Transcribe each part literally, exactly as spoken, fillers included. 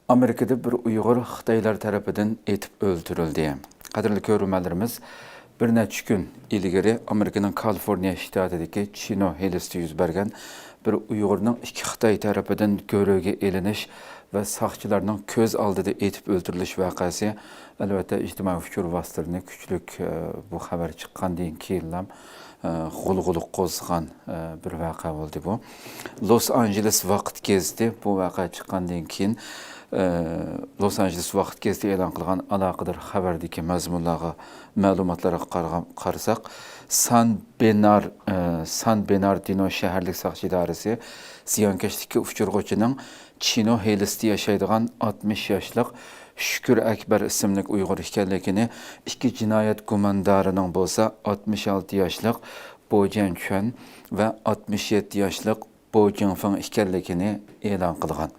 ئامېرىكىدا بىر ئۇيغۇر خىتايلار تەرىپىدىن ئېتىپ ئۆلتۈرۈلدى. قەدىرلىك كۆرۈرمەنلىرىمىز، بىر نەچچە كۈن ئىلگىرى ئامېرىكىنىڭ كالىفورنىيە شتاتىدىكى چىنو ھېلىسىدا يۈز بەرگەن بىر ئۇيغۇرنىڭ ئىككى خىتاي تەرىپىدىن گۆرۈگە ئېلىنىش ۋە ساقچىلارنىڭ كۆز ئالدىدا ئېتىپ ئۆلتۈرۈلۈش ۋەقەسى، ئەلۋەتتە، ئىجتىمائىي ئۇچۇر ۋاسىتىلىرىنى كۈچلۈك، ئە، بۇ خەۋەر چىققاندىن كېيىنلا، ئە، غۇلغۇلا قوزغىغان، ئە، بىر ۋەقە بولدى بۇ. لوس ئانژېلېس ۋاقىت گېزىتى بۇ ۋەقە چىققاندىن كېيىن، ئە، لوس ئانژېلېس ۋاقىت گېزىتى ئېلان قىلغان ئالاقىدار خەۋەردىكى مەزمۇنلارغا، مەلۇماتلارغا قارىغان، قارىساق، سان بېنار-، ئە، سان بېناردىنو شەھەرلىك ساقچى ئىدارىسى زىيانكەشلىككە ئۇچرىغۇچىنىڭ چىنو ھېلىسىدا ياشايدىغان ئاتمىش ياشلىق شۈكۈر ئەكبەر ئىسىملىك ئۇيغۇر ئىكەنلىكىنى، ئىككى جىنايەت گۇماندارىنىڭ بولسا ئاتمىش ئالتە ياشلىق بو جيەنچۈەن ۋە ئاتمىش يەتتە ياشلىق بو جىڭفېڭ ئىكەنلىكىنى ئېلان قىلغان.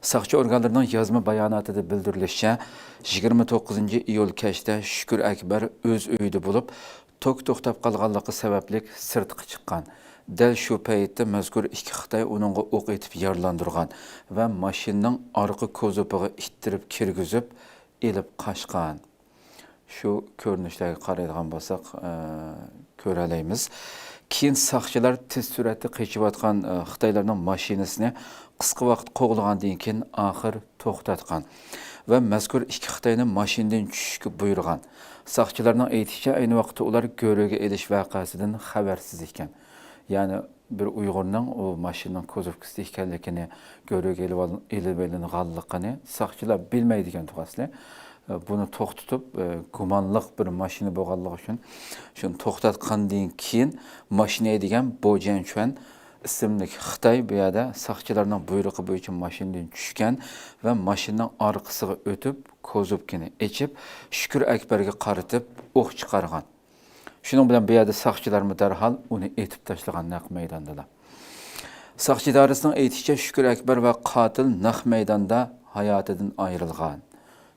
ساقچى ئورگانلىرىنىڭ يازما باياناتىدا بىلدۈرۈلۈشىچە، يىگىرمە توققۇزىنچى ئىيۇل كەچتە شۈكۈر ئەكبەر ئۆز ئۆيىدە بولۇپ، توك توختاپ قالغانلىقى سەۋەبلىك سىرتقا چىققان. دەل شۇ پەيتتە مەزكۇر ئىككى خىتاي ئۇنىڭغا ئوق ئېتىپ يارىلاندۇرغان ۋە ماشىنىنىڭ ئارقا كوزۇپىغا ئىتتىرىپ كىرگۈزۈپ ئېلىپ قاچقان. شۇ كۆرۈنۈشلەرگە قارايدىغان بولساق، ئە، كۆرەلەيمىز. كېيىن ساقچىلار تېز سۈرئەتتە قېچىۋاتقان، ئە، خىتايلارنىڭ ماشىنىسىنى قىسقا ۋاقىت قوغلىغاندىن كېيىن، ئاخىر توختاتقان ۋە مەزكۇر ئىككى خىتاينى ماشىنىدىن چۈشۈشكە بۇيرۇغان. ساقچىلارنىڭ ئېيتىشىچە، ئەينى ۋاقىتتا ئۇلار گۆرۈگە ئېلىش ۋەقەسىدىن خەۋەرسىز ئىكەن. يەنى بىر ئۇيغۇرنىڭ ئۇ ماشىنىنىڭ كوزۇپكىسىدا ئىكەنلىكىنى، گۆرۈگە ئېلىۋال-، ئېلىۋېلىنغانلىقىنى ساقچىلار بىلمەيدىكەن تۇغ ئەسلى. بۇنى توختىتىپ، گۇمانلىق بىر ماشىنا بولغانلىقى ئۈچۈن شۇنى توختاتقاندىن كېيىن، ماشىنا ھەيدىگەن بو جيەنچۈەن ئىسىملىك خىتاي بۇ يەردە ساقچىلارنىڭ بۇيرۇقى بويىچە ماشىنىدىن چۈشكەن ۋە ماشىنىنىڭ ئارقىسىغا ئۆتۈپ، كوزۇپكىنى ئېچىپ، شۈكۈر ئەكبەرگە قارىتىپ ئوق چىقارغان. شۇنىڭ بىلەن بۇ يەردە ساقچىلارمۇ دەرھال ئۇنى ئېتىپ تاشلىغان نەق مەيداندىلا. ساقچى ئىدارىسىنىڭ ئېيتىشىچە، شۈكۈر ئەكبەر ۋە قاتىل نەق مەيداندا ھاياتىدىن ئايرىلغان.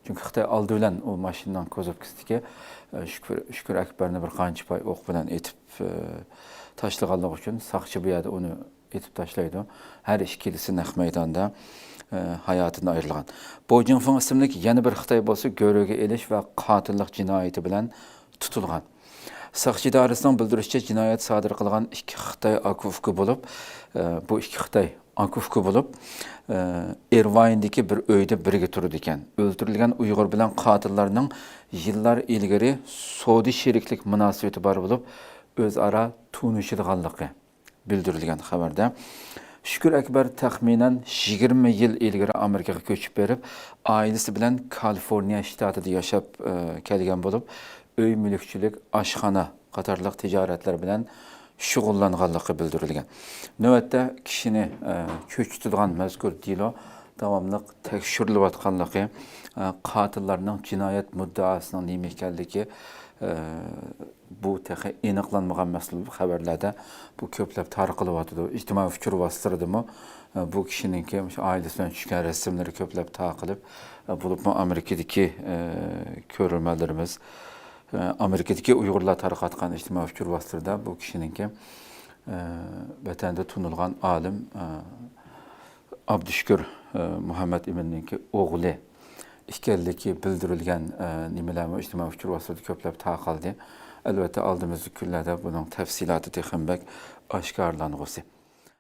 چۈنكى خىتاي ئالدى بىلەن ئۇ ماشىنىنىڭ كوزۇپكىسىدىكى، ئە، شۈكۈر، شۈكۈر ئەكبەرنى بىر قانچە پاي ئوق بىلەن ئېتىپ، ئە، تاشلىغانلىقى ئۈچۈن ساقچى بۇ يەردە ئۇنى ئېتىپ تاشلايدۇ. ھەر ئىككىلىسى نەق مەيداندا، ئە، ھاياتىدىن ئايرىلغان. بو جىڭفېڭ ئىسىملىك يەنە بىر خىتاي بولسا گۆرۈگە ئېلىش ۋە قاتىللىق جىنايىتى بىلەن تۇتۇلغان. ساقچى ئىدارىسىنىڭ بىلدۈرۈشىچە، جىنايەت سادىر قىلغان ئىككى خىتاي ئاكا-ئۇكا بولۇپ، ئە، بۇ ئىككى خىتاي ئاكا-ئۇكا بولۇپ، ئە، ئىرۋايندىكى بىر ئۆيدە بىرگە تۇرىدىكەن. ئۆلتۈرۈلگەن ئۇيغۇر بىلەن قاتىللارنىڭ يىللار ئىلگىرى سودا شېرىكلىك مۇناسىۋىتى بار بولۇپ، ئۆزئارا تونۇشىدىغانلىقى بىلدۈرۈلگەن خەۋەردە. شۈكۈر ئەكبەر تەخمىنەن يىگىرمە يىل ئىلگىرى ئامېرىكىغا كۆچۈپ بېرىپ، ئائىلىسى بىلەن كالىفورنىيە شتاتىدا ياشاپ، ئە، كەلگەن بولۇپ، ئۆي مۈلۈكچىلىك، ئاشخانا قاتارلىق تىجارەتلەر بىلەن شۇغۇللانغانلىقى بىلدۈرۈلگەن. نۆۋەتتە كىشىنى، ئە، چۆچۈتىدىغان مەزكۇر دېلو داۋاملىق تەكشۈرۈلۈۋاتقانلىقى، ئە، قاتىللارنىڭ جىنايەت مۇددىئاسىنىڭ نېمە ئىكەنلىكى، ئە، بۇ تېخى ئېنىقلانمىغان مەسىلە بولۇپ، خەۋەرلەردە بۇ كۆپلەپ تارقىلىۋاتىدۇ. ئىجتىمائىي ئۇچۇر ۋاسىتىلىرىدىمۇ، ئە، بۇ كىشىنىڭكى مۇشۇ ئائىلىسى بىلەن چۈشكەن رەسىملىرى كۆپلەپ تارقىلىپ، ئە، بولۇپمۇ ئامېرىكىدىكى، ئە، كۆرۈرمەنلىرىمىز، ئە، ئامېرىكىدىكى ئۇيغۇرلار تارقاتقان ئىجتىمائىي ئۇچۇر ۋاسىتىلىرىدا بۇ كىشىنىڭكى، ئە، ۋەتەندە تونۇلغان ئالىم، ئە، ئابدۇشۈكۈر، ئە، مۇھەممەت ئىمىننىڭكى ئوغلى ئىكەنلىكى بىلدۈرۈلگەن، ئە، نېمىلەرمۇ ئىجتىمائىي ئۇچۇر ۋاسىتىلىرىدا كۆپلەپ تارقالدى. ئەلۋەتتە، ئالدىمىزدىكى كۈنلەردە بۇنىڭ تەپسىلاتى تېخىمۇ بەك ئاشكارىلانغۇسى.